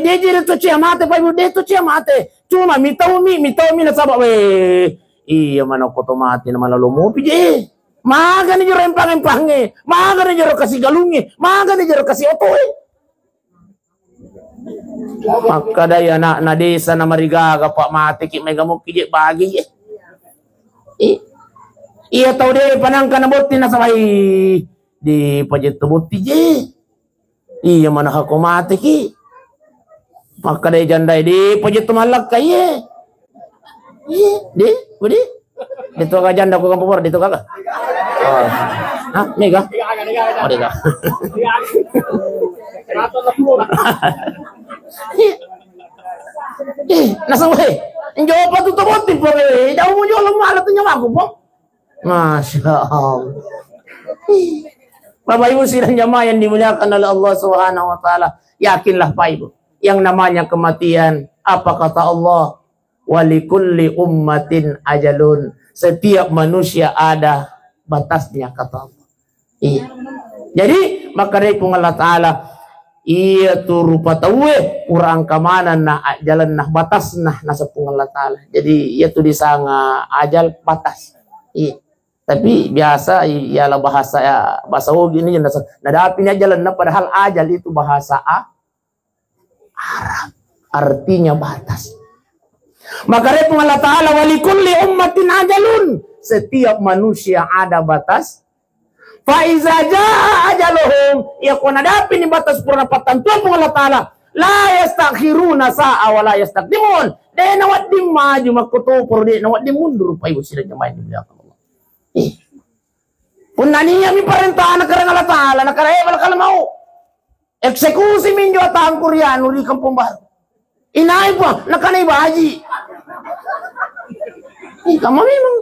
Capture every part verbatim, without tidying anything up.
Deje de to cia mate, Pak Ibu, de to cia mate. Cuma mitau mi, mitau mi nasaba we. Iya, mana ko to mate na malalo mopi je. Magani jero empang-empangnge, magani jero kasi galungnge, magani jero kasi otoe. Makkadai anakna desa na marigaga, Pak, mateki maega mokki je bagi je. I-, iya tau de panangka na botti nasaba i, de pajetto botti je. Iya, manahako mateki. Makkadai jandae, de pajetto mallakka iye. Iye, de, budi. De to ga janda ko kampung baru, de to ga. Oh. Hah, mega? Oh, de ga. Eh, nasaba, eh, njopa tu to botti pong, eh, jauh mo jolo mala tu nyawaku pong. Masya Allah. Bapak Ibu sidang jamaah yang dimuliakan oleh Allah Subhanahu wa Ta'ala, yakinlah Pak Ibu, yang namanya kematian, apa kata Allah? "Walikulli ummatin ajalun." Setiap manusia ada batasnya, kata Allah. Iya. Jadi, makkedai Puang Allah Ta'ala, iya tu rupa tauwe, kurang keamanan na ajalanna, batasna, naseng Puang Allah Ta'ala. Jadi, iya tu disanga ajal batas. Iya. Tapi biasa i-, ialah bahasa, ya, bahasa Ogi ini, nasa-, nadapi ni ajalanna, padahal ajal itu bahasa A-, Arab. Artinya batas. Makkedai Puang Allah Ta'ala, "Walikulli ummatin ajalun." Setiap manusia ada batas. "Fa iza jaa ajaluhum." Iya ko nadapi ni batas purana pattantuang Puang Allah Ta'ala, "La yastakhiruna sa'a wa la yastaqdimun." De nawedding maju makkutoparo, de nawedding mundur, Pak Ibu sidang jamaah yang dimuliakan Allah. Eh. Punna nia'mi parentana karena Allah Ta'ala, nakara eba lakal mau. Eksekusi minjo atangku ri anu ri Kampung Baru. Inai pua, nakanai baji. Ih, kamu memang.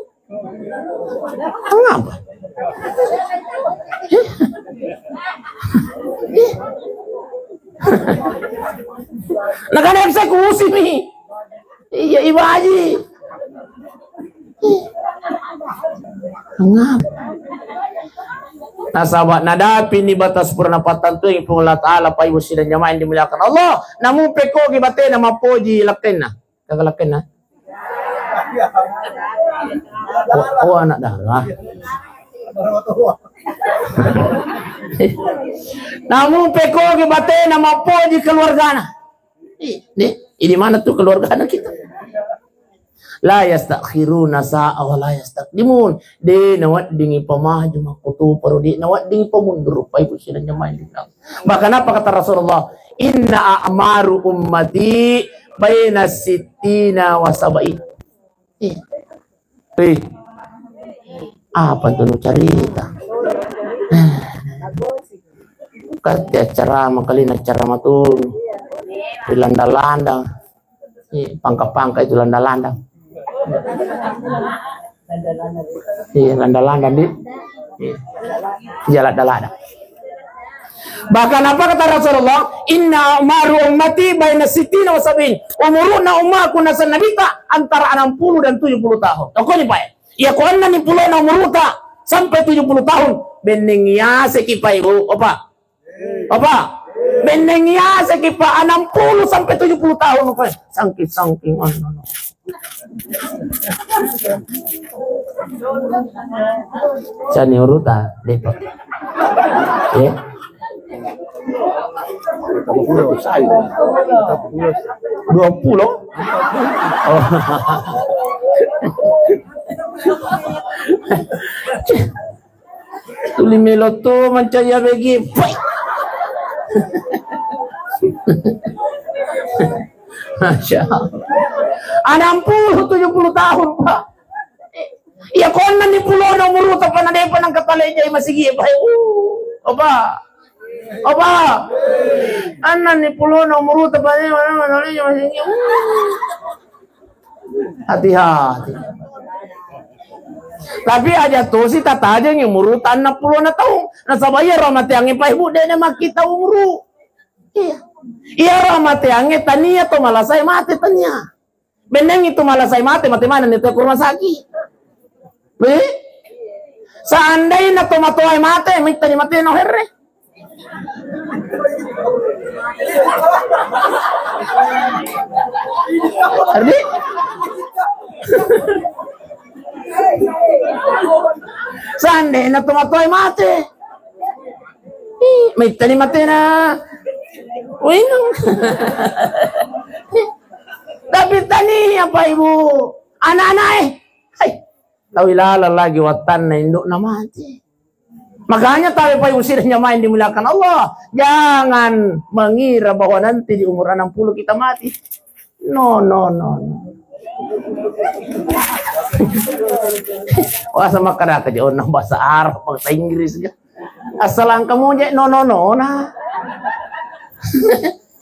Mengapa? Nakana eksekusi mi. Iya, ibaji. Mengapa? Nasaba nadapi ni batas purana pattantuang Puang Allah Ta'ala, Pak Ibu sidang jamaah yang dimuliakan Allah. Namu pekogi batena mapoji lakkenna. Kagalakenna? Oh, oh, anak darah. Namu pekogi batena mapoji keluargana. Ih, nih, ini mana tuh keluargana kita? La yastakhiruna sa'a wa la yastaqdimun. De naweddingi pamaju makkutoparo, de naweddingi pamundur, Pak Ibu sidang jamaah yang dimuliakan. Bahkan apa kata Rasulullah? "Inna a'maru ummati baina sittina wa sab'in." Eh. Eh. Apa tuh nu carita? Kati acara makalina acara matunu. Dilanda-landa. Eh, pangka-pangka itu landa-landa. Iya, landa-landa di. Iya. Iya, lada-lada. Bahkan apa kata Rasulullah? "Inna a'maru ummati baina sittina wa sab'in." Umuruna ummaku naseng Nabitta antara enam puluh dan tujuh puluh tahun. Tokoni, Pak. Iya, ko enna ni pulona umuruta sampai tujuh puluh tahun, benneng yaseki, Pak, Ibu, Bapak. Apa? Benneng yaseki, Pak, enam puluh sampai tujuh puluh tahun, Pak. Sangking-sangking, anu, anu. Cani uruta, depa. Ya. Dua puluh? Oh. Tuli melo to mancaya begi. Poi. Masya Allah. Enam puluh, tujuh puluh tahun, Pak. Iya, ko enna ni pulona umuruta, Pak, na depa nangka talejai masigi, Pak. Uh, apa? Apa? Enna ni pulona umuruta, Pak, na depa nangka talejai masigi. Uh. Hati-hati. Tapi aja tosi tatajengi umuruta enneng pulona taung. Nasaba iyaro amateangnge, Pak, Ibu, de'na makkita umuru. Iya. Iyaro amateangnge tania to malasai mate, tania. Bennengngi to malasai mate, mate manenni to ko rumah sakit. Weh? Seandaina to matoae mate, mittani mate no herre. Ardi? Seandainya tomatoa mate. Ih, maittani matena. Winung. Tapi tania, Pak Ibu. Anak-anak, eh. Hai. Tau ilalang lagi wattanna indukna mati. Makanya tabe Pak Ibu sidang jamaah yang dimuliakan Allah, jangan mengira bahwa nanti di umur enam puluh kita mati. No, no, no, no. Wah, sama kada aja orang bahasa Arab, bahasa Inggris ya. Asal angka mojek, no, no, no, nah.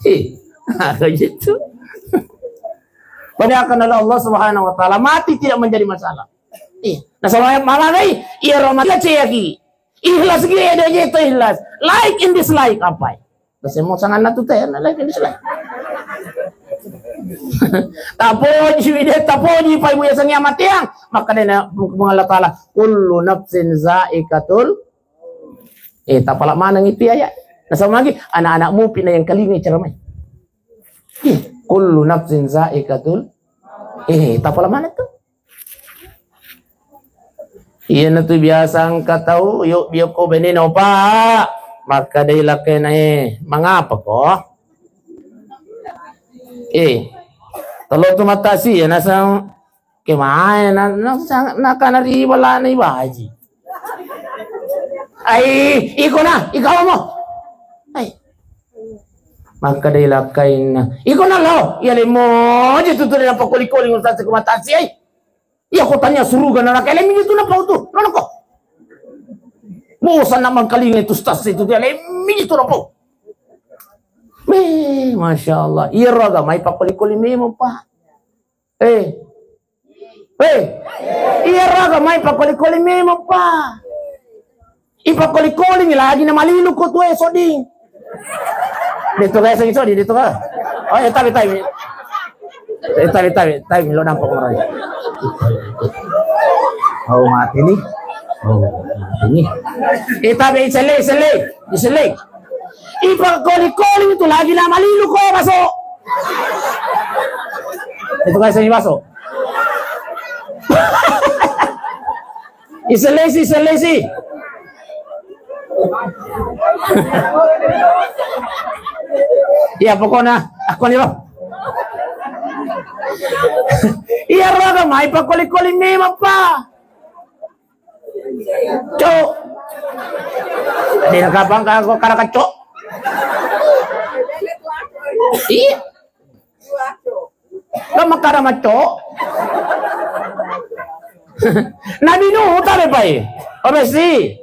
Ih, ada gitu. Padahal Allah Subhanahu wa Ta'ala, mati tidak menjadi masalah. Ih, nasaba magai, iya ro mati ceyaki. Ikhlas ki, ada je to ikhlas. Like and dislike apa? Terus mau sangan natu teh, like and dislike. Tapoji wide, tapoji Pak Ibu ya sangia matiang. Maka dia Puang Allah Ta'ala, kullu nafsin zaikatul. Eh, tapala maneng itu ya, ya. Nasaba lagi anak-anakmu pina yang kalinga ceramah. Ih, kullu nafsin zaikatul. Eh, tapala maneng tuh. Iyanatu biasa engka tau, yo, yo ko beneno, Pak. Makkadai lakkaina, eh, mangapa ko? Eh, telo tu matasi ya, nasang, ke mae, na, na, na, nakana ri balana ibaji. Ai, iko na, iko mo. Ai. Makkadai lakkainna, iko na lo, iya lemo je tu tu na pakoli-koli ngutasi ku matasi, ai. Iya, ko tanya suruga neraka, lemi tu napau tu, nono ko. Bosan nak mangkalinga itu stas itu dia, lemi tu napau. Weh, Masya Allah. Iya ro agamai pakoli-koli memang, Pak. Eh. Eh. Iya ro agamai pakoli-koli memang, Pak. Ipakoli-koli ni lagi na malilu ko tuwe soding. Deto ga seng soding, deto ga. Oh, eh, tabe, tabe. Eh, tabe, tabe, tabe, lo nampak orang. Oh, mati ni. Oh, mati ni. Eh, tabe, isele, isele, isele. Ipakoli-koli itu lagi na malilu ko baso. Deto ga seng baso. Iselesi, iselesi. Iya, pokoknya aku nih, Bang. Iya, ro agamai pakoli-koli memang, Pak. Cok. Dia kapan kau kara kacok? Iya. Kan makkada macco. Nabi Nuh tabe pai. Oh, besi.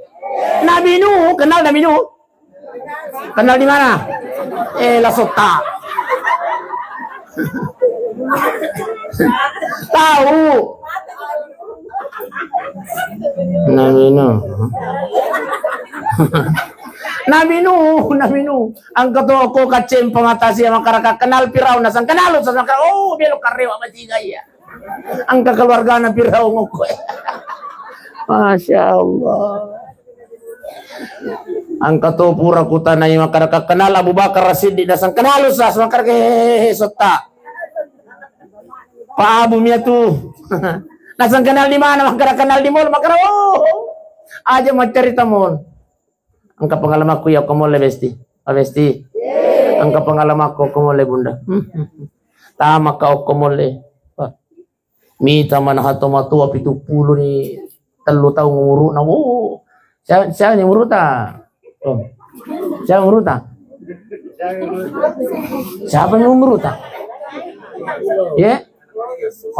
Nabi Nuh, kenal Nabi Nuh? Kenal di mana? Eh, la sotta. Tahu. Nabi Nuh. Nabi Nuh, Nabi Nuh. Engka to ko kacceng pamatasi makkada kenal Firaun, nasang kenal, nasang, oh, belo karewa matiga iya. Engka keluargana Firaun okko. Masya Allah. Engka to pura kutanai makkada kenal Abu Bakar Siddiq, nasang kenal, Ustaz, makkada, hehehe, sotta. Pak Abu mia tu. Nasang kenal di mana? Makkada kenal di mall, makkada, oh. Aja mau cerita mall. Engka pengalamanku iya ko mall e, Besti. Ah, Besti. Engka pengalamanku ko mall e, Bunda. Tamaka okko mall e. Wah. Mita mana hato matua pitu puluh ni tellu taung umuruna. Oh. Siapa, siapa ni umuruta? Oh. Siapa umuruta? Siapa ni umuruta? Ye?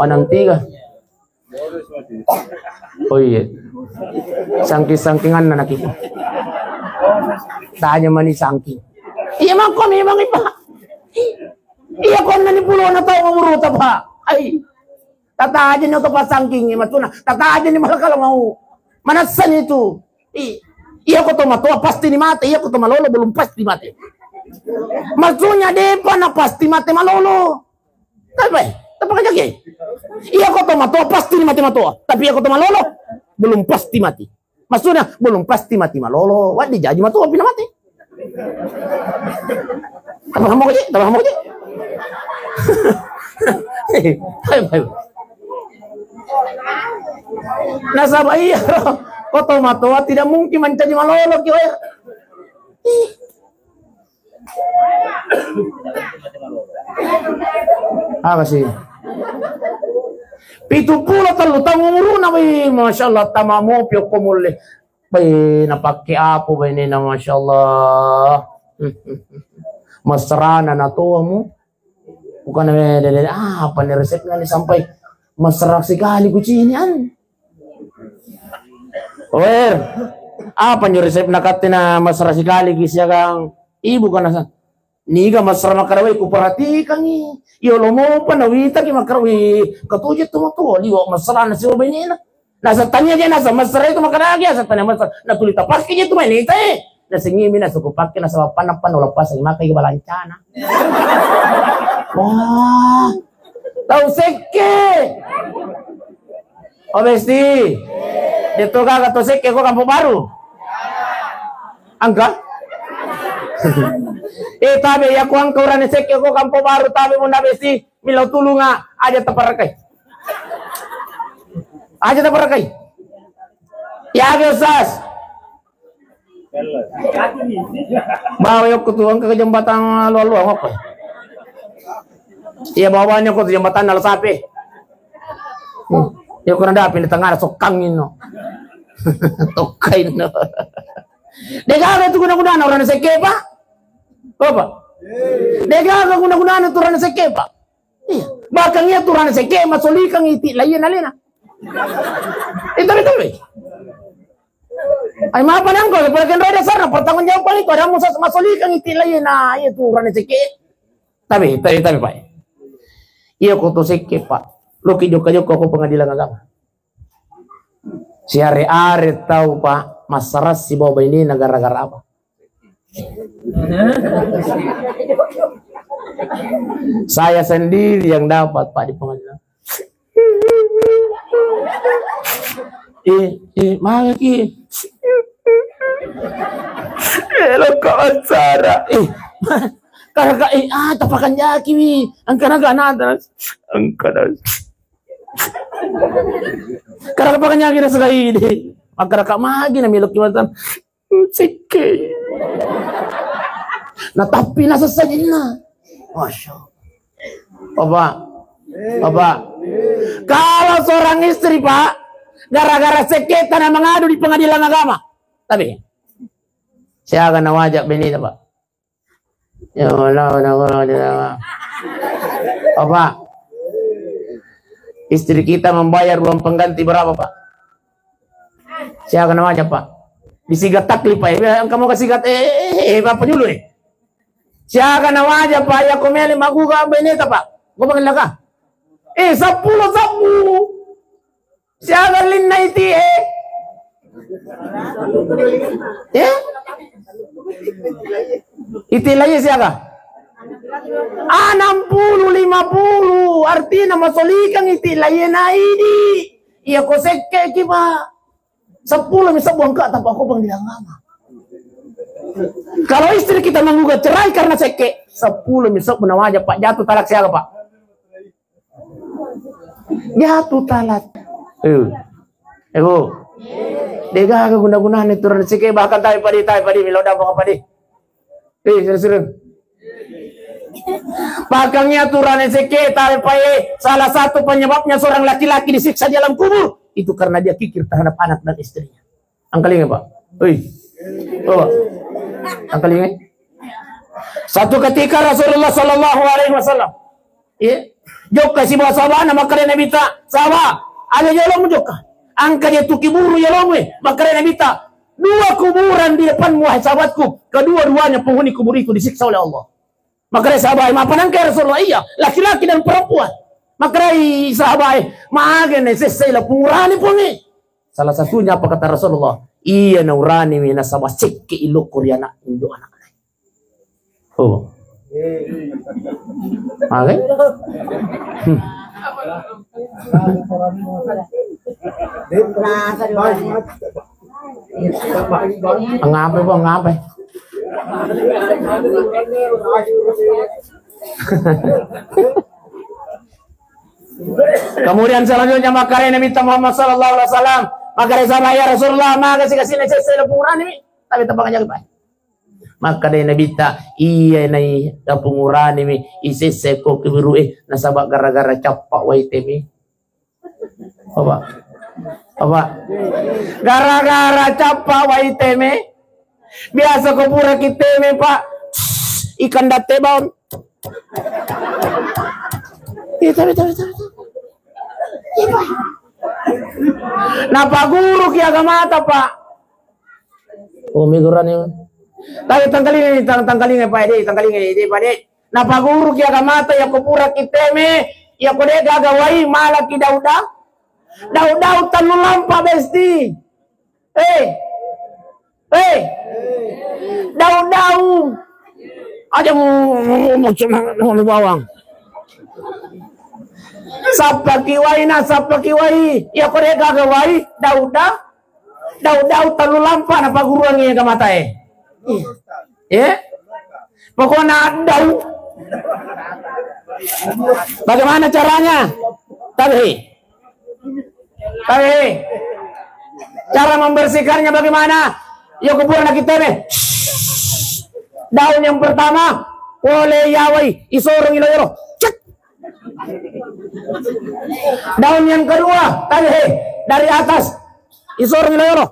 Enam tiga. Oh iya. Sangking-sangkinganna nakiko. Tanya mani sangking. Iya makko memang ipa. Iya konna ni pulona tau umuruta, Pak. Ai. Tata aja ni oto pasangking, matuna. Tata aja ni malah kalau mau. Manassan itu. I, iya ko to matoa pasti ni mate, iya ko to malolo belum pasti mate. Maksudnya depa na pasti mate malolo. Tapi, tapi aja ke. Iya ko to matoa pasti ni mate matoa. Tapi iya ko to malolo belum pasti mati. Maksudnya belum pasti mati malolo. Wah, dijaji matoa pina mati. Tambah mau aja, tambah mau aja. Ayo, ayo. Nasaba iya, ko tomatoa tidak mungkin mancaji malolo ki, weh. Ih. Apa sih? Pitu pulo tellu taung umuruna, wih, masya Allah, tamamu piokko mulle. Bai, napakke apa bainena, masya Allah. Mesrana natoamu. Bukan, eh, dede, apa nih resepnya nih sampai mesra sekali kucini, an? Wer, apa nih resepna katte na mesra sekali ki siagang ibu kana sa? Niga mesra makkeda, weh, kuperhatikangi. Iyo lo mopa nawita ki makkeda, weh, katuju tu matu liwa mesra na siwa bainena. Nasa tania je nasa mesra itu makkeda agi, asa tania mesra. Na tuli tapakke je tu mai nita, eh. Nasa ngimi nasa kupakke nasa panappan ulah pasang maka iga balancana. Wah. Tau sekke. Oh, Besti. Deto gaga to sekke ko Kampung Baru. Angka? Eh, tabe ya ko angka urane sekke ko Kampung Baru, tabe munda, Besti. Milo tulunga aja taparekai. Aja taparekai. Ya, Ustaz. Bawa yokku tu, engka ke jembatan luar-luar, apa? Iya, bawanya kok jembatan nalo sapi. Hmm. Yokku nada api di tengah, sokkang ino. Tokka ino. Degaga tu guna-gunana orang sekke, Pak. Apa? Degaga guna-gunana tu orang sekke, Pak. Iya. Bahkan iya tu orang sekke, masolikang iti, lain alena. Itu, itu, itu. Ai, mapa nangko, pada kenroi dasarna, pertanggung jawaban itu, ada musa-, masolikang iti lain, nah, iya tu, urane sekke. Tapi, tapi, tapi, Pak. Iya, ko to sekke, Pak. Lo ki jokka-jokka ko pengadilan agama. Siare-are tau, Pak, massarassi bawa bainena gara-gara apa? Saya sendiri yang dapat, Pak, di pengadilan. Eh, eh, mangaki. Eh, lo kok acara. Eh, karaka, eh, ah, tapakan jaki wi. Angkana gak nada. Angkana. Karaka pakan jaki na selai deh. Makaraka magi na milok ki matan. Sekke. Nah, tapi nasa sajinna. Masya Allah. Bapak. Bapak. Kalau seorang istri, Pak, gara-gara sekke tanah mengadu di pengadilan agama. Tapi, siaga na wajak benita, Pak. Ya Allah, Allah, Allah, Allah. Bapak. Istri kita membayar uang pengganti berapa, Pak? Siaga na wajak, Pak? Disigat taklif, Pak. Eh, engka mau kasigat, eh, eh, eh, eh, Bapak dulu, eh. Siaga na wajak, Pak? Ya, ko mele maguga beneta, Pak. Ko bangin laka. Eh, seppulo sabbu. Siaga linna iti, eh? Eh? Iti laie siaga? Enam puluh, lima puluh. Artinya masolikang iti laie na idi. Iya ko sekke ki, Pak. Seppulo mi sebbu engka tapakopang di agama. Kalau istri kita menggugat cerai karena sekke, seppulo mi sebbu na wajak, Pak, jatuh talak siaga, Pak? Jatuh talak. Eh. Eh, Bu. Degaga guna-gunanya turun sekke, bahkan tapi padi, tapi padi, milo dampang padi. Eh, seru-seru. Pakangnya aturan S K, tapi, eh, salah satu penyebabnya seorang laki-laki disiksa di alam kubur itu karena dia kikir terhadap anak dan istrinya. Angkalinga, Pak. Oi. Oh, Pak. Angkalinga. Satu ketika Rasulullah Sallallahu Alaihi Wasallam, iya, jokka sibawa sahabana, makkeda Nabitta, "Sahabat, aja yolomu jokka. Angka je tu kuburu yolomu, eh." Makkeda Nabitta, "Dua kuburan di depanmu, wahai sahabatku. Kedua-duanya penghuni kubur itu disiksa oleh Allah." Makkedai sahabat, "Mapanangka ya Rasulullah?" "Iya, laki-laki dan perempuan." Makkedai sahabat, "Magana sessai la purani pongi?" Salah satunya apa kata Rasulullah? "Iya naurani mi nasaba sekke ilokko ri anak indo anak." Oh. Oke. Hmm. Ngape, Bang? Ngape? Kemudian selanjutnya makkedai Nabitta Muhammad sallallahu alaihi wasallam, makkedai sahabat, "Ya Rasulullah, maga sikasina sessa lapungurani mi?" Tapi tepang aja, Pak. Makkedai Nabitta, "Iya nai lapungurani mi, isessa ko kibiru e, nasaba gara-gara cappa waite mi." Apa? Apa? Gara-gara cappa waite mi. Biasa ko pura kiteme, Pak. Ikan datte baun. Itu, itu, itu, itu. Napaguru ki agamata, Pak. Oh, migurani. Tapi tangkalinga, tang-, tangkalinga, Pak, deh, tangkalinga, deh, Pak, deh. Napaguruki agamata, yako pura kiteme, yako de gaga wai, malaki dau-dau. Dau-dau tellu lampa, besti. Eh. Eh. Dau-dau. Aja mu, mu, mu, mu, mu bawang. Sappaki wai na, sappaki wai. Yako de gaga wai, dau-dau. Dau-dau tellu lampa napaguruangi agamata e. Eh? Pokokna dau. Bagaimana caranya? Tabe. Tabe. Cara membersihkannya bagaimana? Yo, kuburan kita deh. Daun yang pertama, pole yawai, isorong ilo-ilo. Cek. Daun yang kedua, tabe, dari atas. Isorong ilo-ilo.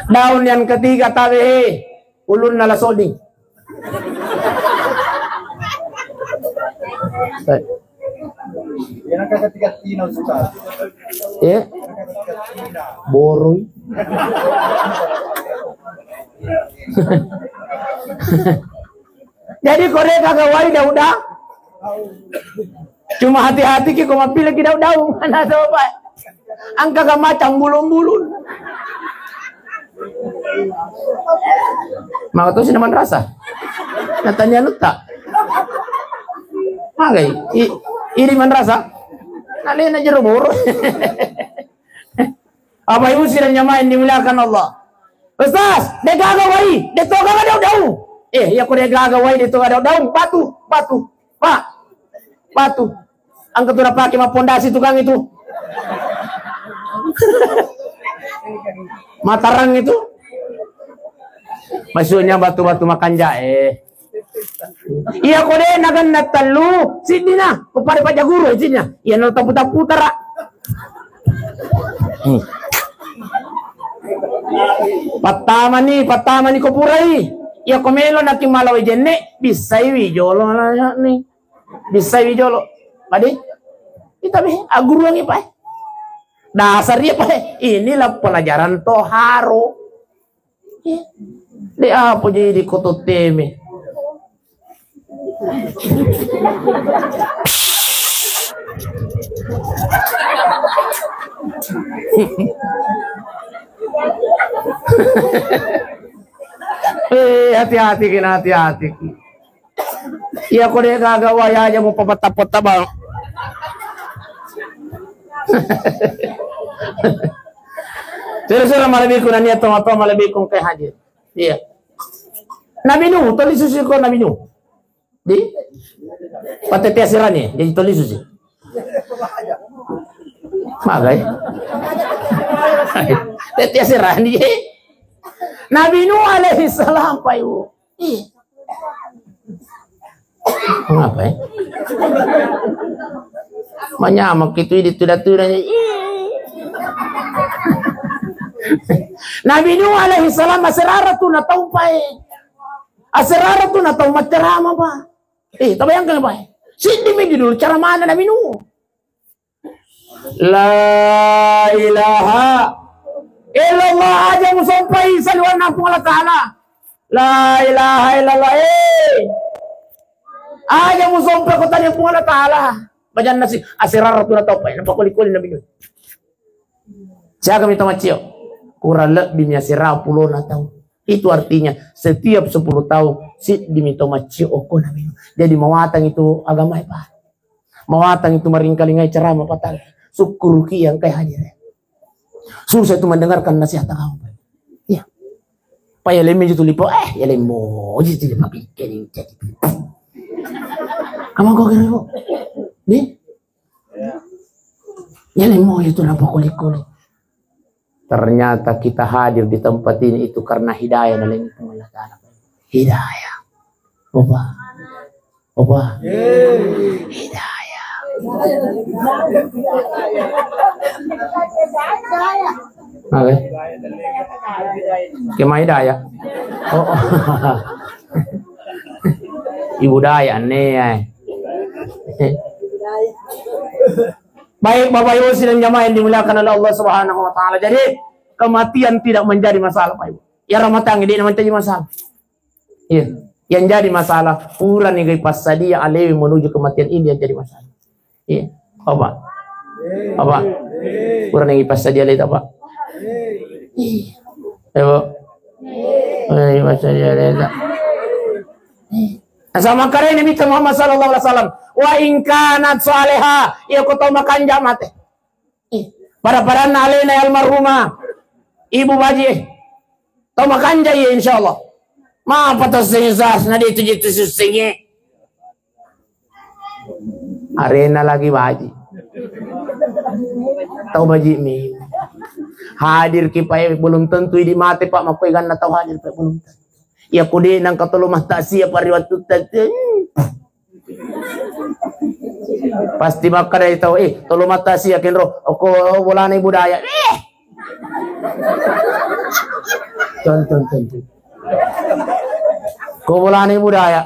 Daun yang ketiga, tabe, ulunna la soding. Eh. Boroi. Jadi, kore gaga wai dau-dau. Cuma hati-hati ki ko mappilaki dau-dau. Mana tahu, Pak? Angka ga macam bulun-bulun. Maka tu sini manrasa. Natanya nutta. Magai, i-, ini manrasa. Nalena jero boro. Apa ibu sidang jamaah yang dimuliakan Allah? Ustaz, de gaga wai, de to gaga dau-dau. Eh, iya ko de gaga wai, de to gaga dau-dau, batu, batu. Pak, batu. Angka tu napake mappondasi tukang itu. Matarang itu. Maksudnya batu-batu makanja, eh. Iya ko de naganna tellu, siddina, ko pada pajaguru siddina. Iya no tapu-tapu tara. Hmm. Pattamani, pattamani ko purai. Iya ko melo naki malawai jenne, bissai wi jolo ni. Bissai wi jolo. Padi? Kita be aguruangi, Pak. Dasar iya, Pak. Inilah pelajaran toharo. De apa jadi koto teme. Eh, hati-hati kena, hati-hati. Iya ko de gaga wai aja mu papatta-patta bang. Sura-sura malebbiku nania tomatoa malebbiku engkai hadir. Iya. Nabi Nuh, toli susi ko Nabi Nuh. Di? Patete asirani, jadi toli susi. Magai. Tete asirani. Nabi Nuh alaihi salam, Pak Ibu. Iya. Ngapa, eh? Manyameng itu di tuda-tuda. Nabi Nuh alaihi salam aserara tu natau, Pak, eh. Aserara tu natau maccarama, Pak. Eh, tabayangkan, Pak, eh. Siddi mi dulu cara mana Nabi Nuh. La ilaha illallah, aja musompai saliwanna Puang Allah Ta'ala. La ilaha illallah, eh. Aja musompai ko tania Puang Allah Ta'ala. Bajanna si, aserara tu natau, Pak, eh. Nampak kuli-kuli Nabi Nuh. Siaga mi to maccio? Kurang lebbi mi aserara pulona tau. Itu artinya setiap sepuluh tahun siddi mi to maccio okko Nabi Nuh. Jadi mawatang itu agama, Pak. Mawatang itu maringkalingai ceramah patang. Sukkuruki yang kai hadir. Susah itu mendengarkan nasihat agama, Pak. Iya. Pa yaleng mi tuli po, eh, yaleng mo ji tuli mapikke ni jadi. Kamu kok kira kok? Ni? Yaleng mo itu napa kuli-kuli. Ternyata kita hadir di tempat ini itu karena hidayah dari Allah Ta'ala. Hidayah. Apa? Apa? Hidayah. Oke. Kemai daya. Oh. Ibu daya nih ya. Baik, Bapak Ibu sidang jamaah yang dimuliakan oleh Allah Subhanahu wa Ta'ala. Jadi, kematian tidak menjadi masalah, Pak Ibu. Ya, rumah tangga dia menjadi masalah. Iya. Yang jadi masalah, purani ga ipassadia alewe menuju kematian, ini yang jadi masalah. Iya. Apa? Apa? Purani ga ipassadia alewe apa? Iya. Ayo. Purani ga ipassadia alewe. Nasaba makkedai Nabitta Muhammad sallallahu alaihi wasallam, "Wa in kanat salihah," iya ko tau makanja mate. Eh, pada-padanna alena almarhumah Ibu Baji, eh. Tau makanja iya, insyaallah. Mapa tau sesas na de tu jitu susengnge. Arena lagi Baji. Tau Baji mi. Hadir ki, Pak, eh, belum tentu idi mate, Pak, makkoi ganna tau hadir, Pak, belum tentu. Iya ko de nangka tolo mattasia pariwattu tette. Pasti makkeda tau, "Eh, tolo mattasia kenro." Okko bolana Ibu Daya. Eh! Tonton, tonton. Ko bolana Ibu Daya.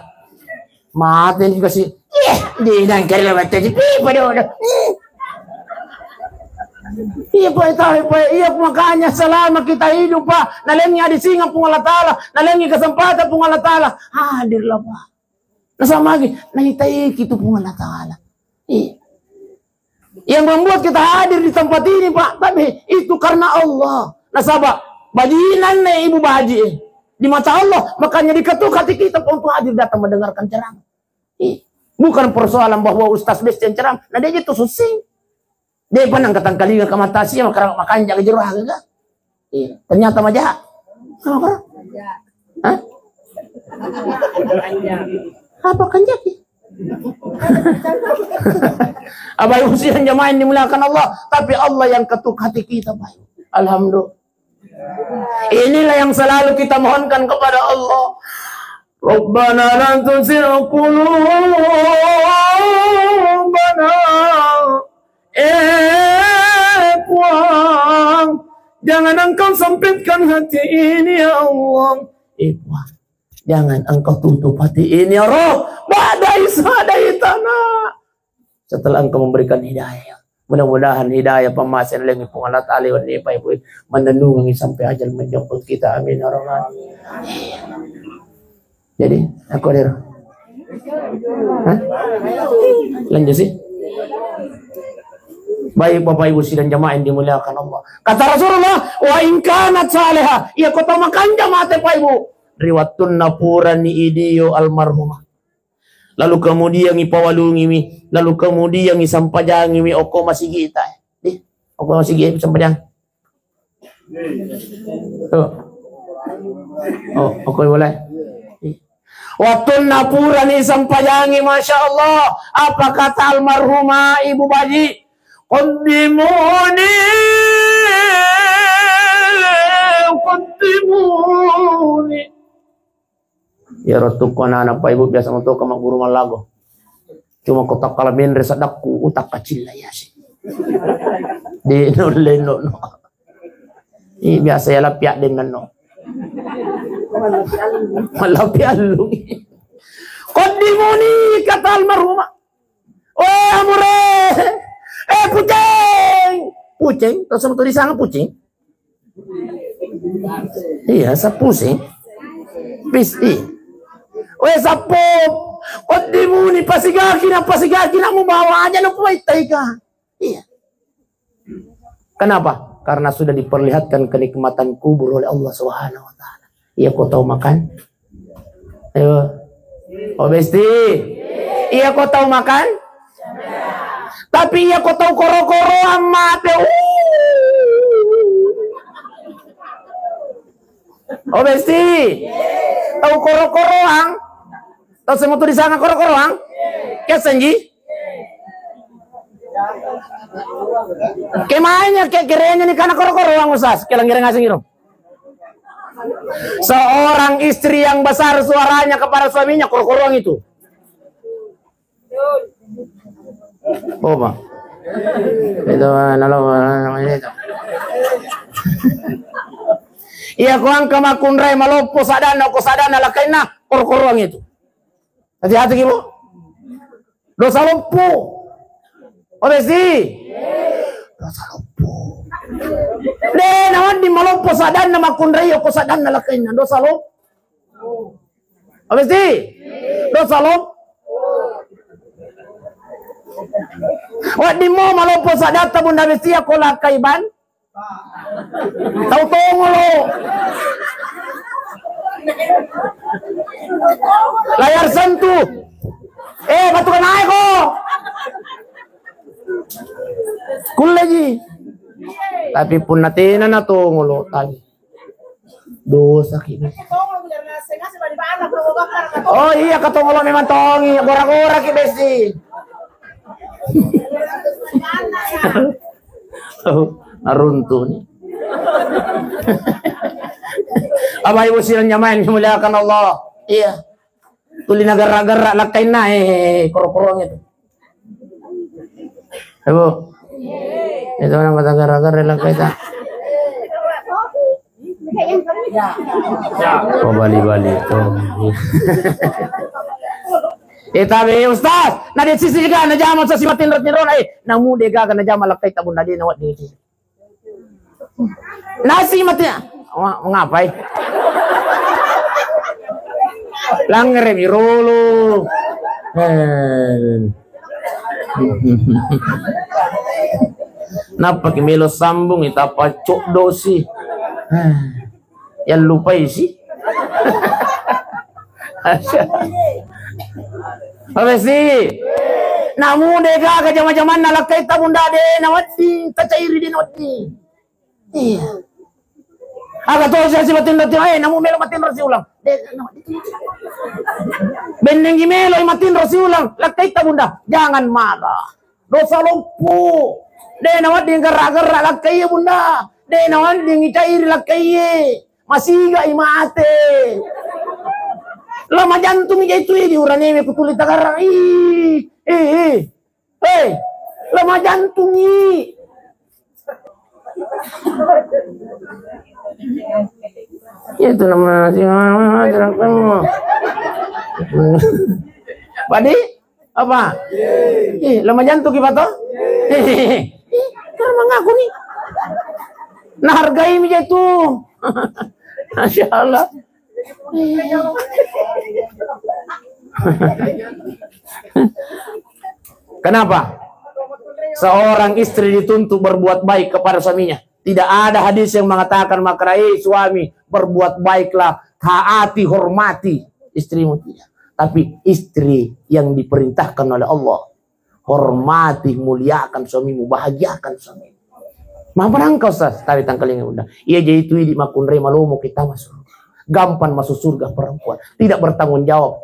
Mate ni kasi. Eh, di nangkari lewat tadi. Pi, pada, pada. Iya, Pak, tahu, Pak. Iya, makanya selama kita hidup, Pak, nalengi adi singa Puang Allah Ta'ala, nalengi kesempatan Puang Allah Ta'ala. Hadirlah, Pak. Nasaba magi, naitaiki tu Puang Allah Ta'ala. Iya. Yang membuat kita hadir di tempat ini, Pak, tapi itu karena Allah. Nasaba, bajinanna Ibu Baji, eh. Di mata Allah, makanya diketuk hati kita untuk hadir datang mendengarkan ceramah. Iya. Bukan persoalan bahwa Ustaz Besti yang ceramah. Nah, dia itu susing. De'pa nangka tangkalinga ka mata sia, maka-, makanja ka jero aga ka. Iya, ternyata maja. Apa? Hah? Apa kanjaki? Apa yang usiran jamaah yang dimuliakan Allah, tapi Allah yang ketuk hati kita, Pak. Alhamdulillah. Inilah yang selalu kita mohonkan kepada Allah. Rabbana la tuzigh qulubana. Eh, Puang, jangan Engkau sempitkan hati ini, ya Allah. Eh, Puang, jangan Engkau tutup hati ini, ya Rabb. Ba'da idh hadaytana. Setelah Engkau memberikan hidayah. Mudah-mudahan hidayah pammasena lalengngi Puang Allah Ta'ala, wenni Pak Ibu, menenungi sampai ajal menjemput kita. Amin ya Rabbal. Jadi, aku ada. Hah? Lanjut sih. Baik, Bapak Ibu sidang jamaah yang dimuliakan Allah. Kata Rasulullah, "Wa in kanat salihah." Iya, ko tau makanja mate, Pak Ibu. Ri wattunna purani idio almarhumah. Lalu kemudian ipawalungiwi, lalu kemudian isampajangiwi okko masigita. Di, okko masigi sampajang. Tuh. Oh, okko boleh. Wattunna purani sampajangi, Masya Allah, apa kata almarhumah Ibu Baji? Qaddimuni, qaddimuni. Iyaro tukku anana Pak Ibu biasa motoka magguru mallago. Cuma ko takkala menre saddakku, utak kacilla yasi. Di no leno no. Ih, biasa ya lapia den no. Malapia lu. Qaddimuni, kata almarhumah. Oh, amure. Eh, Puceng. Puceng, tau sama tulisan Puceng? Iya, sapusing. Pis, iya. Weh, sappo. Qaddimuni, pasigaki na, pasigaki na, mubawa aja na kuwaittaika. Iya. Kenapa? Karena sudah diperlihatkan kenikmatan kubur oleh Allah Subhanahu wa Ta'ala. Iya, ko tau makan. Ayo. Oh, Besti. Iya, ko tau makan. Tapi iya, ko tau koro-koroan mate. Uh. Oh, besti. Tau koro-koroang. Tau semua tu disanga koro-koroang. Kesenji. Kemanya ke kerenya ni kana koro-koroang, Ustaz. Kelang ngereng asing iro. Seorang istri yang besar suaranya kepada suaminya, koro-koroang itu. Oh, Pak. Itu, nalo, namanya itu. Iya, ko angka makkunrai maloppo sadanna, ko sadanna lakainna, koro-koroang itu. Hati-hati ki, Bu. Dosa loppo. Oh, besti. Dosa loppo. De, nawadding maloppo sadanna makkunrai, ko sadanna lakainna. Dosa loppo. Apa sih? Dosa lo? Wedding mo maloppo sadatta Bunda Bestia ko lakkai ban. Tau tongolo. Layar sentuh. Eh, batu kena ko. Kulle ji. Tapi punna tena na tongolo tadi. Dosa ki. Oh iya, katongolo memang tongi, gora-gora ki besi. Oh, naruntuh nih. Bapak Ibu sidang jamaah yang dimuliakan Allah. Iya. Tuli nagarra-garra lakkainna, eh, koro-koroang itu. Ibu. Itu orang kata garra-garra lakkaita. Oh, bali-bali itu. Eh, tapi Ustaz, na de sisi ga na jama sasi matinro-tinro na, eh, namu de gaga na jama lakkaita Bunda de na wedding. Nasi mati. Wa-, ngapai? Langere mi rolo. Eh. Nappa ki melo sambung, itapa coddo si. Eh. Yang lupai si. Apa sih? Namu de gaga jama-jamanna lakkaita Bunda de na wedding, tacairi de na wedding. Iya. Aga to sasi matinro-tinro, eh, namu melo matinro siulang. De, na wedding. Bennenggi melo matinro siulang, lakkaita Bunda, jangan marah. Dosa loppo. De na wedding garra-garra lakkaie Bunda. De na wedding icairi lakkaie. Masiga i mate. Lama jantung je itu di urane me kutuli tagarra. Ih, ih, ih. Hei, lama jantung i. Itu nama si mama. Padi? Apa? Ih, lama jantung ki pato? Ih, karena mengaku nih. Nah, hargai mi je tu. Masya Allah. Kenapa? Seorang istri dituntut berbuat baik kepada suaminya. Tidak ada hadis yang mengatakan, maka, "Hei suami, berbuat baiklah, taati, hormati istrimu." Tidak. Tapi istri yang diperintahkan oleh Allah, hormati, muliakan suamimu, bahagiakan suamimu. Mapanangka, Ustaz, tapi tangkalinga Bunda. Iya, jadi itu idi makkunrai malomo kita masuk. Gampang masuk surga perempuan. Tidak bertanggung jawab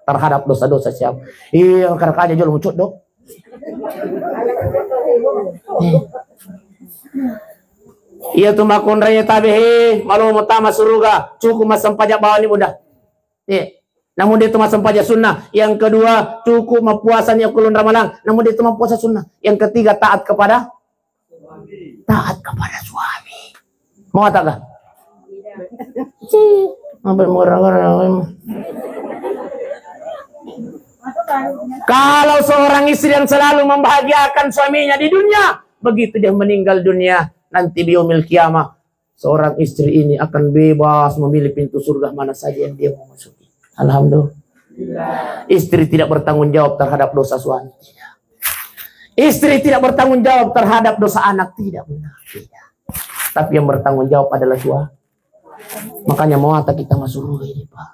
terhadap dosa-dosa siapa. Iya, karena aja jolo mucuk dong. Iya tu makkunrai tabe he, malomo tama suruga, cukup massempajang bawani Bunda. Iya. Namun dia itu massempajang sunnah. Yang kedua, cukup mapuasa ni okko uleng ramalang. Namun dia itu mapuasa sunnah. Yang ketiga, taat kepada, taat kepada suami. Mau tak kah? Sampai murah-murah. Kalau seorang istri yang selalu membahagiakan suaminya di dunia, begitu dia meninggal dunia, nanti di yaumil kiamah, seorang istri ini akan bebas memilih pintu surga mana saja yang dia mau masuki. Alhamdulillah. Istri tidak bertanggung jawab terhadap dosa suami. Tidak. Istri tidak bertanggung jawab terhadap dosa anak. Tidak, benar. Tidak. Tapi yang bertanggung jawab adalah suami. Makanya mau kita masuk surga ini, Pak.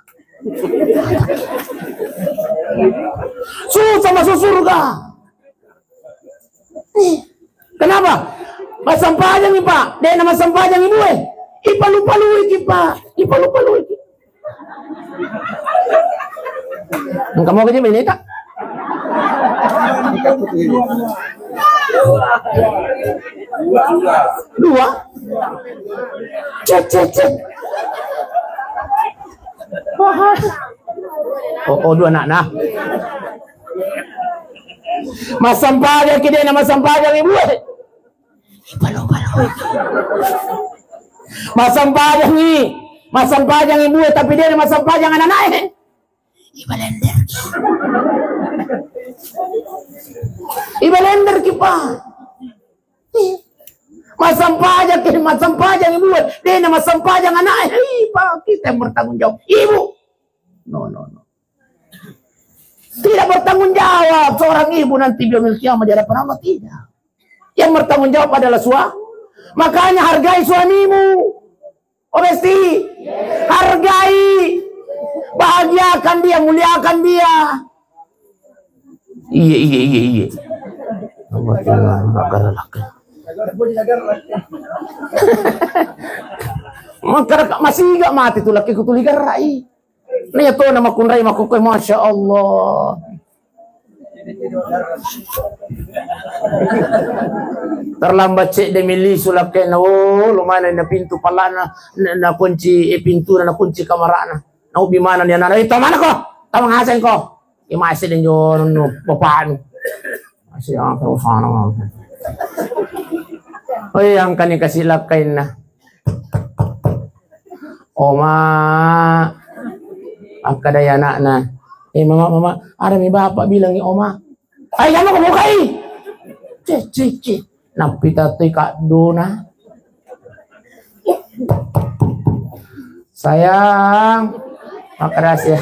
Susah masuk surga. Kenapa? Massempajang, Pak. Dena massempajang ibu, eh. Ipalu-paluiki, Pak. Ipalu-paluiki. Engka mau gaji meneta? Dua? Cek, cek, cek. Wah. Oh, oh, dua anak nah. Massempajang ki de' na massempajang ibu e. Ipalu-palu. Massempajang i. Massempajang ibu e, tapi de' na massempajang anak-anak e. Ibalender ki. Ibalender ki, Pak. Massempajang ki, massempajang ibu e. De' na massempajang anak e. Ih, Pak, kita yang bertanggung jawab. Ibu. No, no, no. Tidak bertanggung jawab seorang ibu nanti di yaumil qiyamah di hadapan Allah, tidak. Yang bertanggung jawab adalah suami. Makanya hargai suamimu. Oh, Besti. Hargai. Bahagiakan dia, muliakan dia. Iya, iya, iya, iya. Allah Ta'ala, bakal laki. Maka masih gak mati tuh laki ku tuli gerai. Nah, iya to na makkunrai makkukkoe, Masya Allah. Terlambat cedde mi lisu lakkena, oh, lumayan na pintu pallana, na, na kunci, eh, pintuna, na kunci kamarana. Na ubi mana ni anana, eh, to mana ko? To mangaseng ko? Iya masih den jono bapaknu. Masih apa usahana. Oh, iya, angkani kasih lakkainna. Oma, akkadai anakna. Eh, mama, mama, ada mi bapak bilangi oma. Ayo, kamu bukai. Cih, cih, cih. Nappita toi kaddona. Sayang, makasih ya.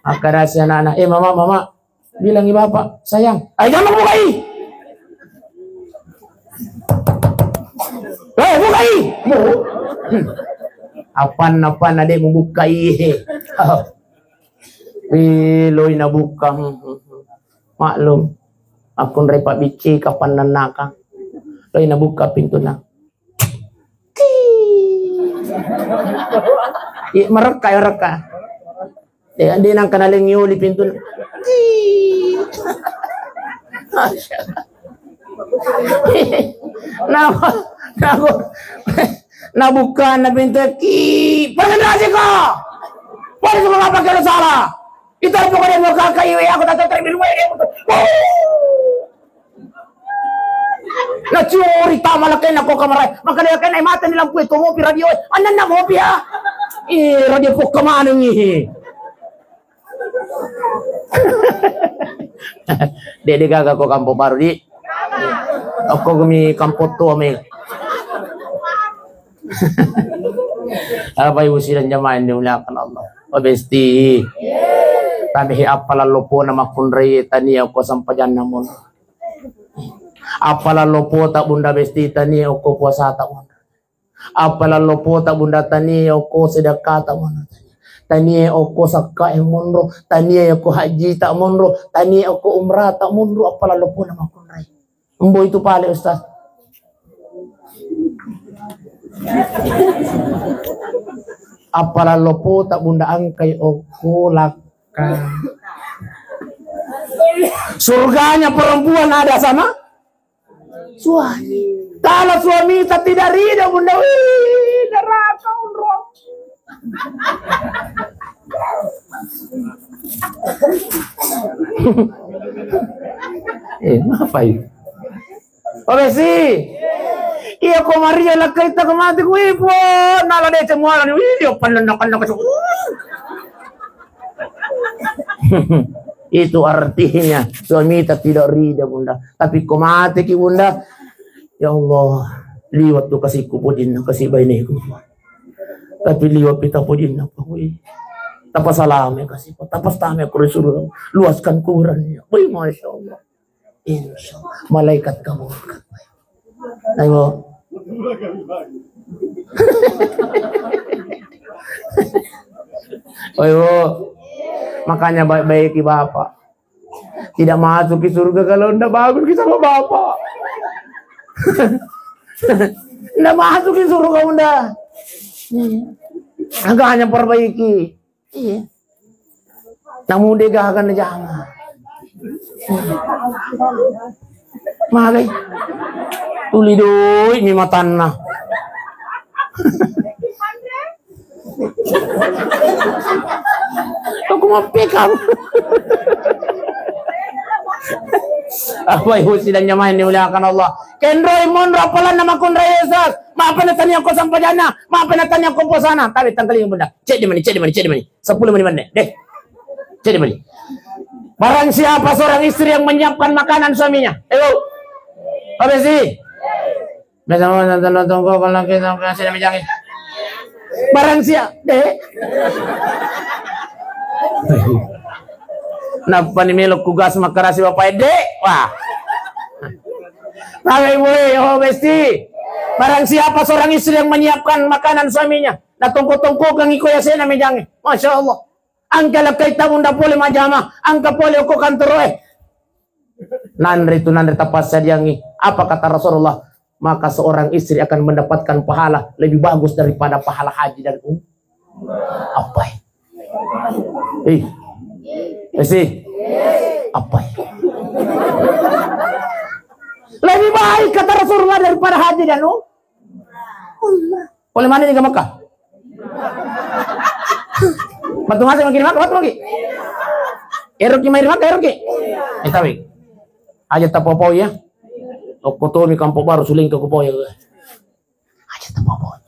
Makasih anak-anak. Eh, mama, mama. Bilangi bapak, "Sayang, ayo jangan bukai." "Eh, bukai." Bu. Hmm. Apaan, apaan, adek mau bukai. Ih, loi nabuka. Hmm, hmm, hmm. Maklum. Aku nrepa bicci kapan nanaka. Loi nabuka pintuna. Iya, merekka, ya, merekka. Eh, andi nang kenaleng yuli pintu. Nah, nah, nah, bukan na pintu ki. Perkenalkan ko. Pada semua apa kalau salah? Itu apa kau dia mau kakak iwe aku tak terima iwe. Nacuri tama lakkainna ko kamarae. Maka dia kena mata ni lampu itu mopi radio. Ananna mopi ya. Eh, radio pokka maneng ih. Dek, dek gaga ko Kampung Baru, Dik. Okko gumi Kampung Tua, Meng. Apa ibu sidang jamaah yang dimuliakan Allah? Oh, Besti. Tapi apa lallopona makkunrai tania ko sampajanna mon. Appalallo pota Bunda Besti tania okko puasata monro. Appalallo pota Bunda tania okko sedekkata monro. Tania okko sakkae monro, tania okko hajjita monro, tania okko umrata monro, appalallo pona makkunrai. Embo itu pale, Ustaz. Appalallo pota Bunda angkai okko lakka. Surganya perempuan ada sama suami. Kalau suami tak tidak ridho, Bunda, wih, neraka, unro. Eh, apa itu? Oh, Besti. Iya, ko Maria lakkaita ko mati ku ipo. Nala dece muala ni. Wih, dia pandan nak nak. Itu artinya suami tak tidak ridha, Bunda. Tapi ko mati ki, Bunda. Ya Allah, liwat tu kasihku pojinna, kasih baineku. Tapi liwat pita pojinna, Pak. Wih. Tapa salame kasih, Pak. Tapa salame aku disuruh luaskan kuburannya. Wih, Masya Allah. Insya Allah. Malaikat kabulkan. Ayo. Ayo. Makanya baik-baiki Bapak. Tidak masuk ke surga kalau ndak bagus kita sama Bapak. Ndak masuk ke surga, Bunda. Iya. Agak hanya perbaiki. Iya. Namu de gaga na jama. Magai. Tuli doi mi matanna. Aku mau pekam. Apa ibu sidang jamaah yang dimuliakan Allah? Kenroi monro apalanna makunrai Ustaz. Maapa na tania ko sampajanna? Maapa na tania ko posana? Tapi tangkalinga bunda. Cek di mana, cek di mana, cek di mana. Sepuluh menit mana? Deh. Cek di mana. Barang siapa seorang istri yang menyiapkan makanan suaminya. Ayo. Apa sih? Biasa mau nonton-nonton kok kalau kita kasih nama jangan. Barang siapa? Deh. Napa nih melok kugas makarasi bapak dek? Wah. Tahu ibu, oh besti. Barang siapa seorang istri yang menyiapkan makanan suaminya, na tongko-tongko kang iko ya sena mejange. Masya Allah. Angka lakkai tabunda pole majama, angka pole oko kantoro eh. Nanre tu nanre tapassadiangi. Apa kata Rasulullah? Maka seorang istri akan mendapatkan pahala lebih bagus daripada pahala haji dan umrah. Apa? Eh. Eh, sih. Apa? Lebih baik kata Rasulullah daripada haji dan umrah. Boleh mana ni ke Mekah? Batu masih makin Mekah, batu lagi. Eroki main Mekah, eroki. Eh, tapi. Aja tapopoi ya. Okko tomi kampo baru suling ke kupoi ya. Aja tapopoi.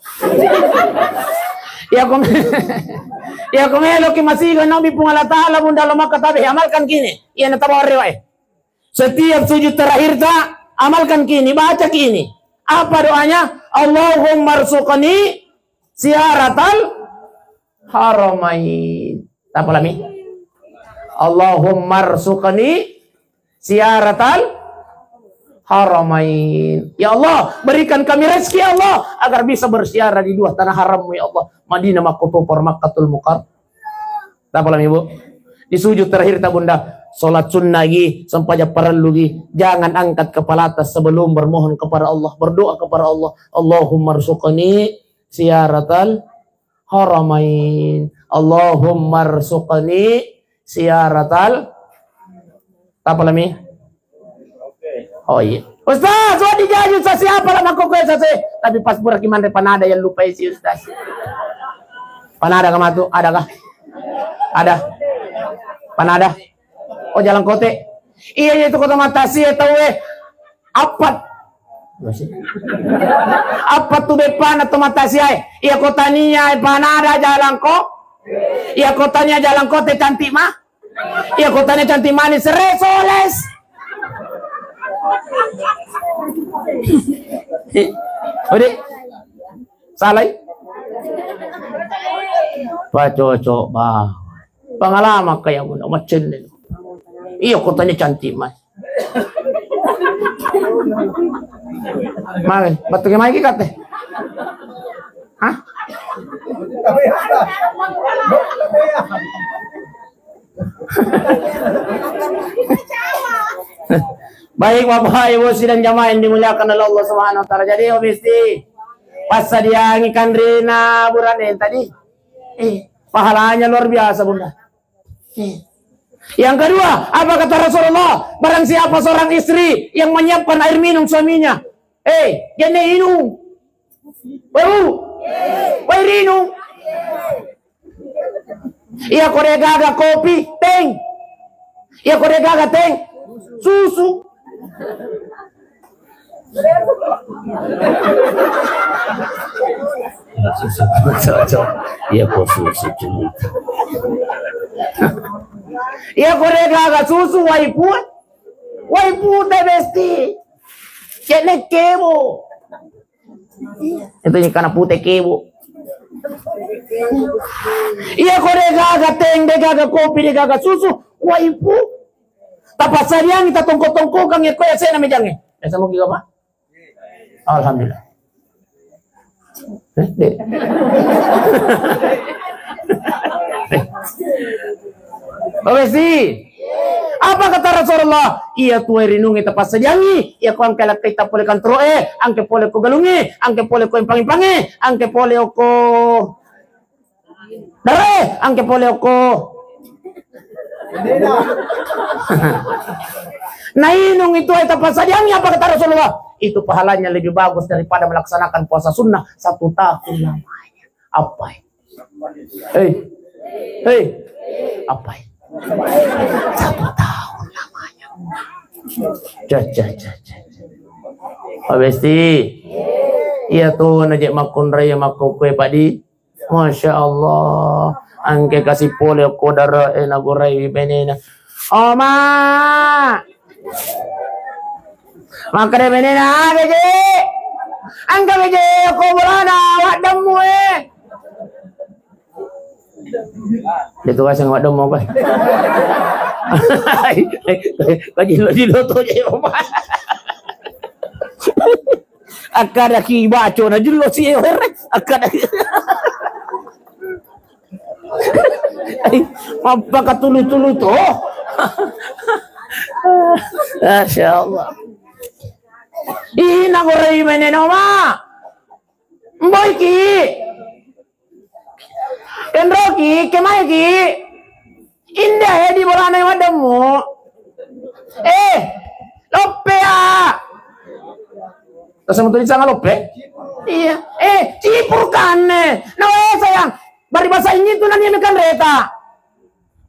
Ya kom. Ya kom eloki masih nabi Puang Allah Taala bunda lo Mekah tapi amalkan kini. Iya na tabawa rewa eh. Setiap sujud terakhir ta amalkan kini, baca kini. Apa doanya? Allahumma rzuqni ziyaratal haramain. Apa lami? Allahumma rzuqni ziyaratal haramain. Ya Allah, berikan kami rezeki ya Allah agar bisa berziarah di dua tanah harammu ya Allah. Madinah Makkah Tupar Makkatul Mukar. Tapalami, Bu. Di sujud terakhir ta, Bunda. Salat sunnah gi, sempajang parellu gi. Jangan angkat kepala atas sebelum bermohon kepada Allah, berdoa kepada Allah. Allahumma rzuqni ziyaratal haramain. Allahumma rzuqni ziyaratal Tapalami. Oh iya. Ustaz, wadi jaji Ustaz siapa lah makko kue Ustaz? Tapi pas pura ki manre panada yang lupa isi Ustaz. Panada kah matu? Ada kah? Ada. Panada. Oh, jalan kote. Iya, iya, itu kota mata sih, tahu eh. Apat. Apat tu bepana tu mata sih, eh. Iya, kota nia, eh, panada jalan kok. Iya, kota nia jalan kote cantik mah. Iya, kotanya cantik manis, Resoles. Ode, salai. Pak cocok, Bang. Pengalaman kayak guna, macam ni. Iya, kotanya cantik, Mas. Mari, batu ke mai kate. Hah? Baik, Bapak, Ibu, sidang jamaah yang dimuliakan oleh Allah Subhanahu wa Ta'ala. Jadi, oh, mesti passadiangi kanrena burane tadi. Eh, pahalanya luar biasa, Bunda. Eh. Yang kedua, apa kata Rasulullah? Barang siapa seorang istri yang menyiapkan air minum suaminya, eh, jenne inung. Baru. Wai rinung. Iya ko de gaga kopi, teng. Iya ko de gaga teng, susu. Susu, cocok. Iya ko susu, cuma. Iya ko de gaga susu, wai put. Wai put de besti. Cek nekkebo. Itu ni kana pute kebo. Iya ko de gaga teng, de gaga kopi, de gaga susu, waipu. Tapassadiangi, tatongko-tongkokang, iya ko ya sena mejange. Ya sama juga, Pak. Alhamdulillah. Eh, de. Oke sih. Apa kata Rasulullah? Iya tu air rinungnge tapassadiangngi, iya ko angke lakkaita pole kantoro'e, angke pole ko galungnge, angke pole ko empang-empangnge, angke pole okko darae, angke pole okko nainung itu air tapassadiangngi, apa kata Rasulullah? Itu pahalanya lebih bagus daripada melaksanakan puasa sunnah satu tahun lamanya. Apa? Hei. Hei. Apa? Satu tahun lamanya. Ca, ca, ca, ca, ca. Pak Besti. Iya tu, naje makkunrai makkukue, Pak Di. Masya Allah. Angke kasi pole ko dara, eh, nagorai benena. Oma. Makkeda benena, "Aga je? Angka beje ko bolana waddammu, eh." Itu kasang waddammu, apa? Kajilo-jilo to je, apa? Akkada ki baco na jelo si, eh, akkada. Mappakatulu-tulu to. Masya Allah. Ih, nagorai mene noma. Mboiki. Kenroki, kemaiki. Indah ya di bolana waddammu. Eh, loppe ya. Terus sama tulis sama loppe? Iya. Eh, cipurkanne. Nah, eh, sayang. Bari bahasa ini tuh nanya mekan reta.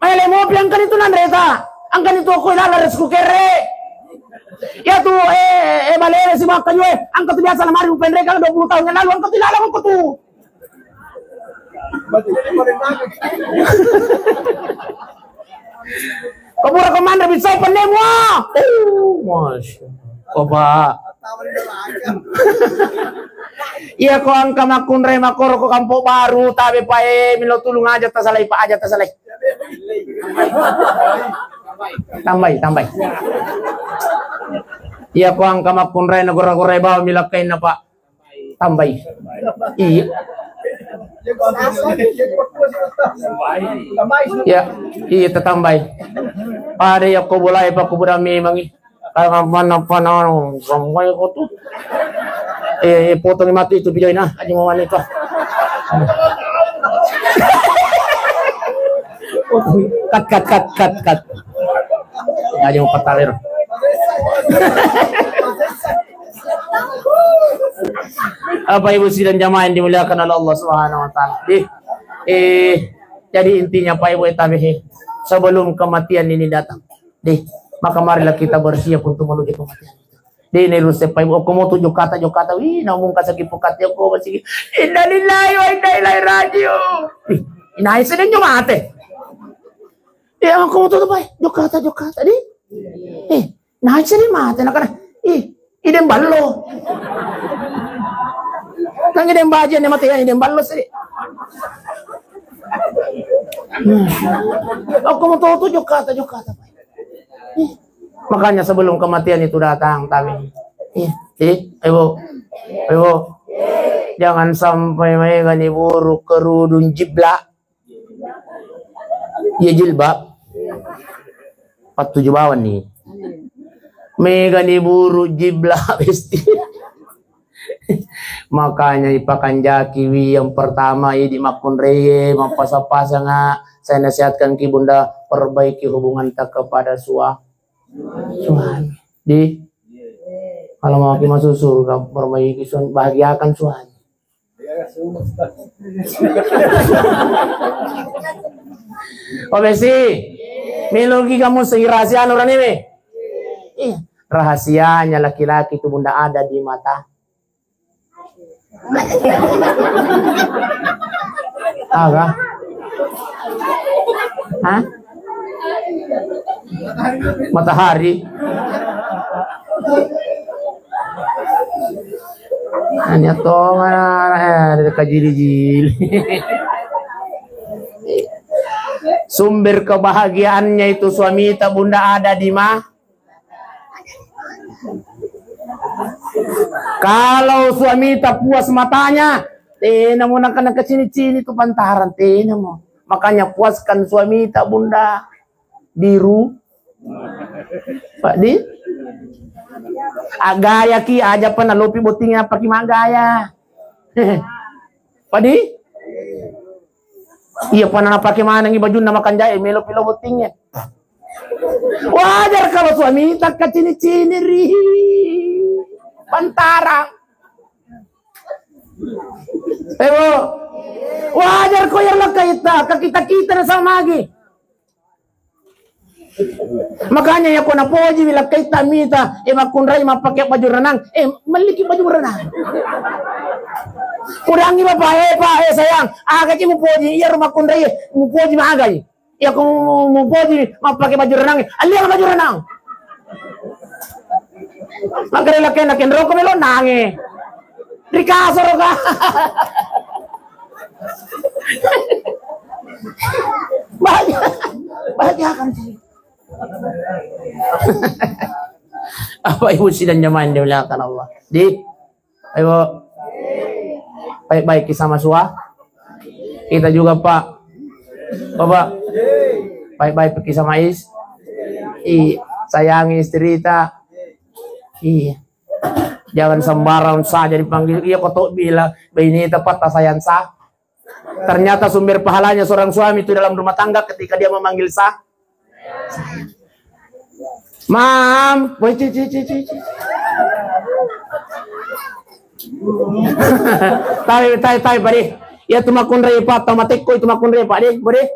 Maele mopi angkani tu nanreta. Angkani tu aku ilala resku kere. Ya tu, eh, eh, balere si makkaju, eh. Angka tu biasa lamari upenreka dua puluh tahun yang lalu, angka tu ilala angka tu. Kau pura komandre bisa pennemu, ah. Uh, Masya Allah. Coba. Iya, ko angka makkunrai makkoro ko Kampung Baru, tabe pae, milo tulung aja tasalai, Pak, aja tasalai. Tambai, tambai. Iya, ko angka makkunrai na gora-gorai bawa milakkainna, Pak. Tambai. Iya. Iya, iya, tatambai. Pada ya ko bolai, Pak, ko buda memangi. Kalau mana, apa, no, sampai ko tu. Eh, eh, potong mati itu video ini, ah. Aja mau mana itu. Cut, cut, cut, cut, cut. Aja mau petalir. Apa Ibu sidang jamaah yang dimuliakan oleh Allah Subhanahu wa Ta'ala. Deh, eh, jadi intinya Pak Ibu, eh, tabe, eh, sebelum kematian ini datang, deh, maka marilah kita bersiap untuk menuju kematian. Deh, ini rusep Pak Ibu, okko moto jokata, jokata, wih, namun kasaki pukati okko masih. Innalillahi wa inna ilaihi raji'un. Ih, inae sedeng jo mate. Ya, aku mau tutup, Pak. Jokata, jokata, di. Eh, naca di mate, nakana. Ih, idem ballo. Nang idem baja, ne mate, ya, idem ballo, sih. Hmm. Aku mau tutup, jokata, jokata, Pak. Ih, makanya sebelum kematian itu datang, tabe. Iya, eh, ayo, ayo. Jangan sampai maega ni buruk kerudung jiblak. Iya, jilbab. Pattuju bawang ni. Mega ni buru jiblab, besti. Makanya ipakanjaki wi yang pertama, idi makkunraie, mappasang-pasanga. Saya nasihatkan ki Bunda, perbaiki hubungan ta kepada sua-, suami. Di, kalau mau ki masuk surga, perbaiki suami, bahagiakan suami. Oh, besi. Meloki kamu segi rahasia anu raniwe? Iya. Rahasianya laki-laki itu, Bunda, ada di mata. Aga? Hah? Matahari. Hanya tongan, eh, ada kajili-jili. Sumber kebahagiaannya itu suamita, Bunda, ada di ma-, kalau suamita puas matanya, tenamo naka-, nakacini-cini tu pantaran, tenamo. Makanya puaskan suamita, Bunda. Di ru-, Pak Di? Agaya ki aja pa nalopi bottingnya apa ki magaya. Pak Di? Iya, pa napake manengi bajunna makanjai, melo pilo bottingnya. Wajar kalau suami tak kacini-cini ri pantara. Ewo, wajar ko yang laka ita, ka kita-kita na sama lagi. Makanya ya ko napoji wi lakkaita mita, eh, makkunrai mappake baju renang, eh, melliki baju renang. Kudangi bapak, eh, Pak, eh, sayang, aga ki mupoji, iya rumah kunrai, eh, mupoji magai. Iya ko mu-, mu-, mupoji mappake baju renang, eh, alliang baju renang. Makare lakkaina kenroko melo nange. Ri kasoro ka. Banyak. Banyak kan sih. Apa ibu sidang jamaah yang dimuliakan Allah? Di, ayo. Baik-baik ki sama sua. Kita juga, Pak. Bapak. Baik-baik ki sama is. I, sayangi istri ta. Iya. Jangan sembarang saja dipanggil. Iya, kau tahu bila baineta, Pak, tak sayang sa. Ternyata sumber pahalanya seorang suami itu dalam rumah tangga ketika dia memanggil sa-, "Mam, woi, ci, ci, ci, ci, ci." Tawi, tawi, tawi, Pak, deh. Ya, tu makkunrai, Pak, tau matekko itu makkunrai, Pak, deh, Bu, deh.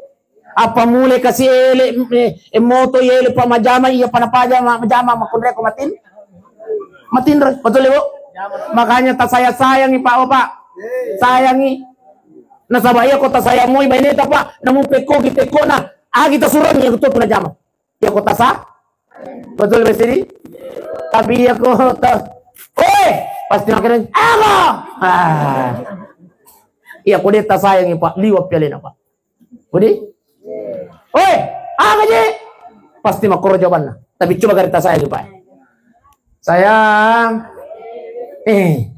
Apa mulai kasi ele, eh, eh, moto ele, Pak, majama, iya, Pak, napaja, ma-, majama, makkunrai ko matin. Matinro, betul, Ibu? Makanya tak saya sayangi, Pak, oh, Pak. Sayangi. Nasaba iya ko tasayang moi baineta, Pak, namu pekko ki pekko na, agi tasurang iya betul puna jama. Iya ko tasa-, betul, Besiri? Tapi iya ko ta-, oi, pasti makan, "Apa?" Ah. Iya ko de tasayangi, Pak, liwat pialena, Pak. Budi? Oi, apa ji? Pasti makkoro jawabanna. Tapi coba garita saya, Pak. Sayang. Eh.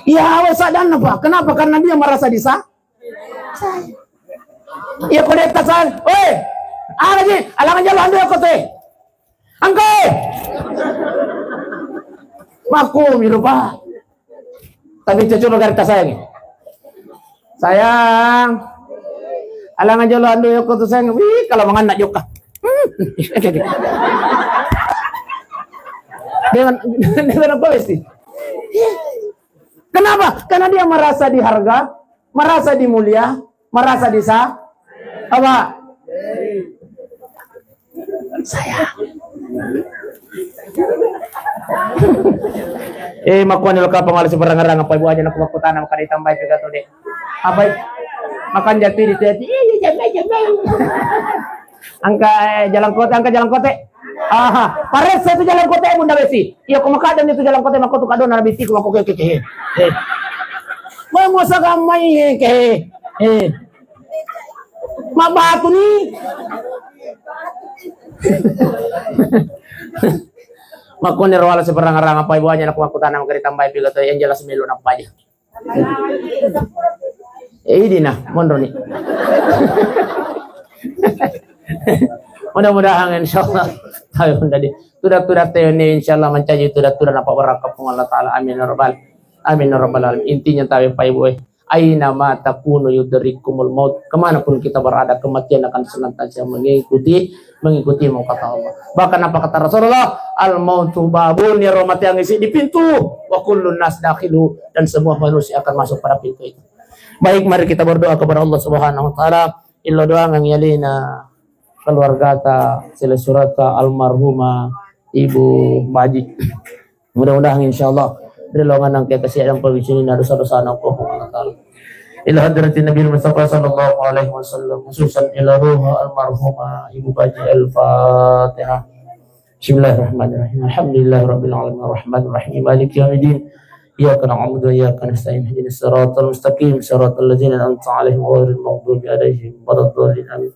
Ya, awal sadanna, Pak. Kenapa? Karena dia merasa disa-, saya. Ya, kodeta saya. Oi, apa ji? Alangan jalan dia kau teh. Angkai. Makku miru, Pak. Tapi coba garita sayang. Sayang. Alangan jolo ando yoko tu sayang. Wih, kalau manganna jokka. Hmm. Dengan, dengan apa sih? Kenapa? Karena dia merasa diharga, merasa dimulia, merasa disa-, apa? Sayang. Eh, makkuani lo kapang ala siparangarang apa ibu aja nak makkutanam kada ditambahi pigato de. Apa i-, makan jati di teti. Iya, iya, jamai, jamai. Angka, eh, jalan kote, angka jalan kote. Aha, paresse tu jalan kote, Bunda Besi. Iya, ko makadang itu jalan kote, mako tu kadona bisi, ko mako ke, ke, ke. Eh. Mau muasa kamai, ke. Eh. Mabatu ni. Makkoni ro wala siparangarang apa ibu aja nak makkutanam kada ditambahi pigato yang jelas melo nappa aja. Eh, idi na, monro ni. Mudah-mudahan insyaallah. Ayo, tadi. Tuda-tuda teo ni insyaallah mancaji tuda-tuda napa barakka Puang Allah Taala. Amin ya rabbal, amin ya rabbal alamin. Intinya tawe Pak Ibu, eh. Aina ma takunu yudrikumul maut. Kemanapun kita berada, kematian akan senantiasa mengikuti, mengikutimu, kata Allah. Bahkan apa kata Rasulullah? Al mautu babun, ya, mati angisi di pintu. Wa kullun nas dakhilu, dan semua manusia akan masuk pada pintu itu. Baik, mari kita berdoa kepada Allah Subhanahu wa Ta'ala. Illo doangang yalina keluargata, silessurata almarhumah Ibu Baji. Mudah-mudahan insyaallah ri laonganna engka kasiadang pabicini na dosa-dosana ko Puang Allah Taala. Ila hadratin Nabi Mustafa sallallahu alaihi wasallam, khususan ila ruha almarhumah Ibu Baji. Al-Fatihah. Bismillahirrahmanirrahim. Alhamdulillahirabbil alamin. Arrahmanirrahim. Maliki yaumiddin. Iyyaka na'budu wa iyyaka nasta'in. Ihdinas siratal mustaqim. Siratal ladzina an'amta 'alaihim ghairil maghdubi 'alaihim waladdallin. Amin.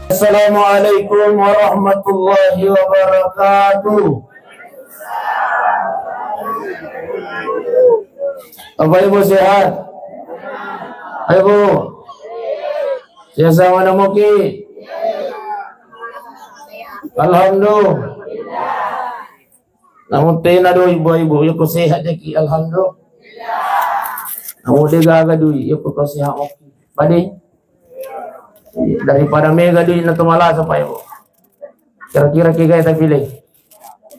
Assalamualaikum warahmatullahi wabarakatuh. Bapak Ibu sehat? Ayo, Bu. Sehat sama namoki? Alhamdulillah. Namu tena do ibu-ibu, yako sehat jaki, alhamdulillah. Namu de gaga dui, yako to sehat oki. Pade? Daripada mega dui na to malasa, Pak Ibu. Kira-kira kiga tapilih?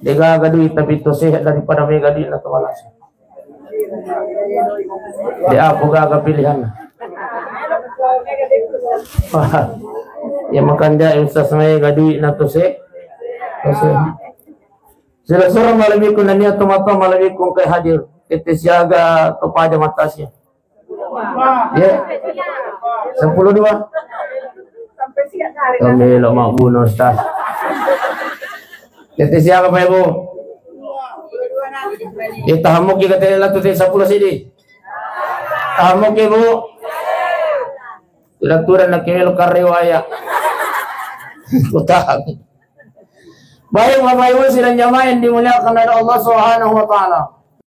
De gaga dui tapi to sehat daripada mega dui na to malasa. De apa gaga pilihan? Ya makanja Ustaz mega dui na to se-, to sehat. Sila-sila malebbiku nania tomatoa malebbiku engkai hadir. Tette siaga to paja matasia. Ya. Sepuluh dua. Kami lo mau bunuh Ustaz. Tette siaga Pak Ibu. Ya tahamu kita tele latu tette sepuluh sidi. Tahamu Ibu. Tidak turun nak kemelo karewaya. Utang. Baik, Bapak Ibu sidang jamaah yang dimuliakan oleh Allah Subhanahu wa Ta'ala.